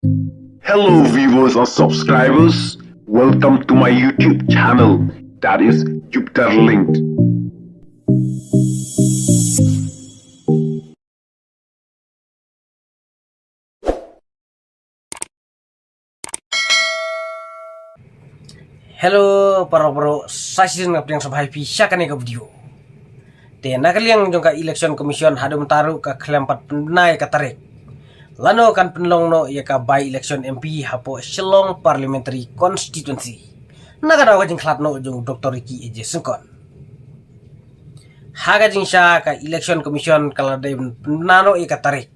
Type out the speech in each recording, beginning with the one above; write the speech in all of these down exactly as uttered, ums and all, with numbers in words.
Hello, viewers and subscribers. Welcome to my YouTube channel, that is Jupiter Linked. Hello para bro, sa shisien nga pdiang sngewbha ïa phi sha kane ka video. Te na ka liang jong ka Election Commission haduh mynta ruh ka khlem pat pynbna ïa ka tarik lano kan pynlong noh ïa ka by election M P hapoh Shillong Parliamentary Constituency, na ka daw ka jingkhlad noh jong u Doctor Ricky A J Syngkon. Ha ka jingshisha ka Election Commission ka la dei ban pynbna noh ïa ka tarik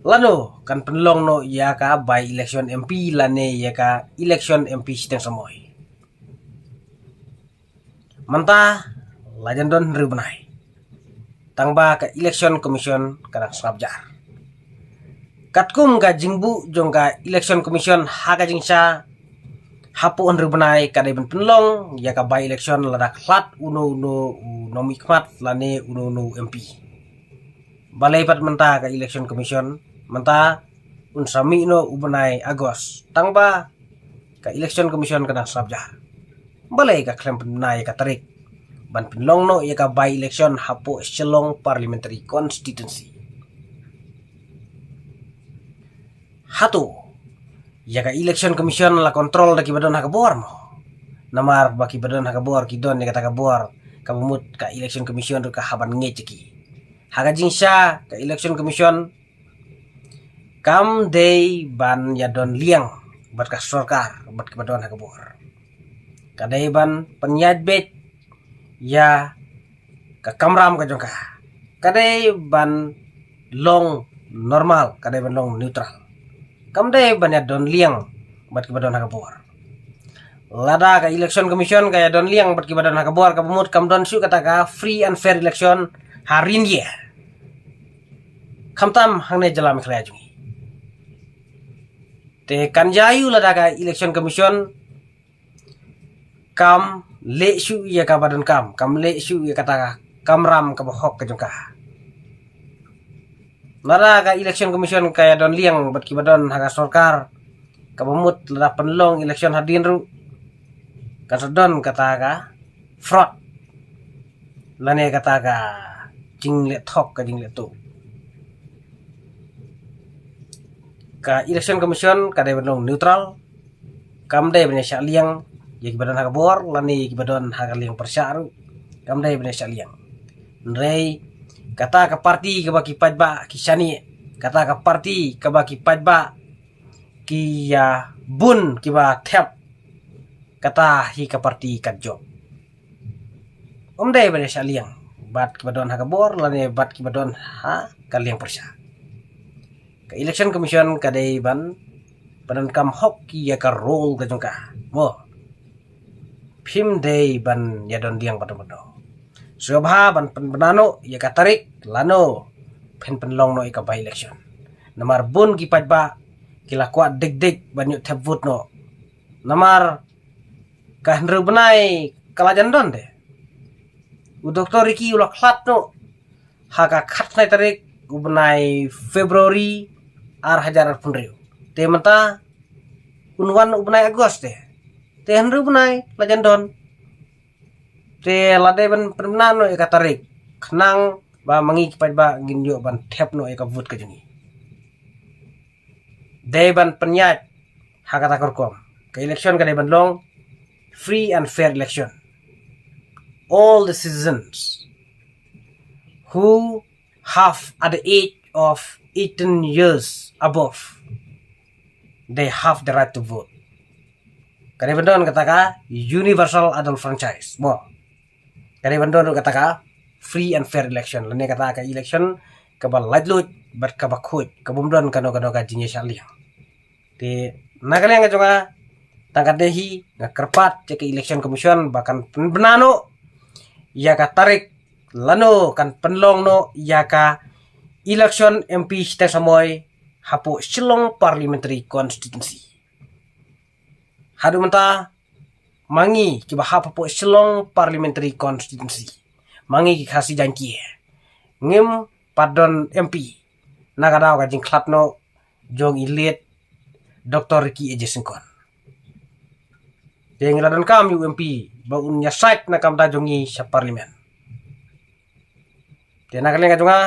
lano kan pynlong noh ïa ka by election M P lane ïa ka election M P shiteng samoi. Mynta la jan don hynriew bnai tang ba ka Election Commission ka dang sngap jar. Katkum ka jingbuh jong ka Election Commission ha ka jingshisha, hapoh hynriew bnai ka dei ban pynlong ïa ka by election lada khlad uno uno u nongmihkhmat lane uno uno u M P. Balei pat mynta ka Election Commission mynta un sa mih noh u bnai August tang ba ka Election Commission ka dang sngap jar. Balei ka khlem pynbna ïa ka tarik ban pynlong noh ïa ka by election hapoh Shillong Parliamentary Constituency? Hato ïa ka Election Commission la control da kiba don ha ka bor mo? Namar ba kiba don ha ka bor ki don ïa kata ka bor kaba mut ka Election Commission ruh ka hap ban ngeit ïa ki. Ha ka jingshisha ka Election Commission kam dei ban ïadon liang bad ka sorkar bad kiba don ha ka bor. Ka dei ban pynïaid beit ïa ka kamram ka jong ka. Ka dei ban long normal, ka dei ban long neutral. Kam dei ban ïadon liang bad kiba don ha ka bor. Lada ka Election Commission ka ïadon liang bad kiba don ha ka bor kaba mut kam don shuh kata ka free and fair election ha Ryndia, khamtam hangne jylla Meghalaya jong ngi. Te kan ïa ïoh lada ka Election Commission kam leh shuh ïa kaba donkam, kam leh shuh ïa kata ka kamram kaba hok ka jong ka. Lada ka Election Commission ka ïadon liang bad kiba don ha ka sorkar kaba mut lada pynlong election hadien ruh kan sa don kata ka fraud lane kata ka jingleh thok, ka jingleh tuh. Ka Election Commission ka dei ban long neutral, kam dei ban ïa shah liang ïa kiba don ha ka bor lane ïa kiba don ha ka liang pyrshah ruh, kam dei ban ïa shah liang. Hynrei kata ka parti kaba ki paidbah ki shaniah, kata ka parti kaba ki paidbah ki ïa bun kiba thep, kata hi ka parti ka jop. Ym dei ban ïa shah liang bad kiba don ha ka bor lane bad kiba don ha ka liang pyrshah. Ka Election Commission ka dei ban pyndonkam hok ïa ka role ka jong ka mo. Phim dei ban ïadon liang bad bad. Sngewbha ban pynbna noh ïa ka tarik lano phin pynlong noh ïa ka by election. Namar bun ki paidbah ki la kwah dik dik ban ïoh thep vote noh. Namar ka hynriew bnai ka la jan don de. U Doctor Ricky u la khlad noh ha ka khatkhyndai tarik u bnai February ar hajar arphew hynriew. Te mynta un wan u bnai August te. Te hynriew bnai la jan don. Te la dei ban pynbna noh ïa ka tarik khnang ba ma ngi ki paidbah ngin ïoh ban thep noh ïa ka vote ka jong ngi. Dei ban pynïaid ha kata ka rukom. Ka election ka dei ban long free and fair election. All the citizens who have at the age of eighteen years above, they have the right to vote. Ka dei ban don kata ka universal adult franchise mo. Ka dei ban don kata ka free and fair election lane kata ka election kaba laitluid bad kaba khuid, kaba ym don kano kano ka jingïashah liang. Te na ka liang ka jong nga, tang ka dei hi nga kyrpad ïa ka Election Commission ba kan pynbna noh ïa ka tarik lano kan pynlong noh ïa ka election M P shiteng samoi hapoh Shillong Parliamentary Constituency. Haduh mynta ma ngi kiba hap hapoh Shillong Parliamentary Constituency, ma ngi ki Khasi Jaiñtia, ngim pat don M P na ka daw ka jingkhlad noh jong i late Dr Ricky A J Syngkon. Te ngi la donkam ïa u M P ba un ïasaid na ka bynta jong ngi sha Parliament. Te na ka liang ka jong nga,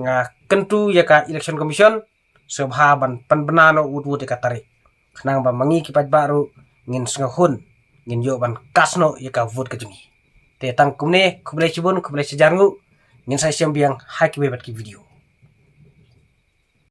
nga kyntu ïa ka Election Commission sngewbha ban pynbna noh wut wut ïa ka tarik, khnang ba ma ngi ki paidbah ruh ngin sngewhun, ngin ïoh ban cast noh ïa ka vote ka jong ngi. Te tang kumne, khublei shibun, khublei shihajar nguh. Ngin sa ïashem biang ha kiwei pat ki video.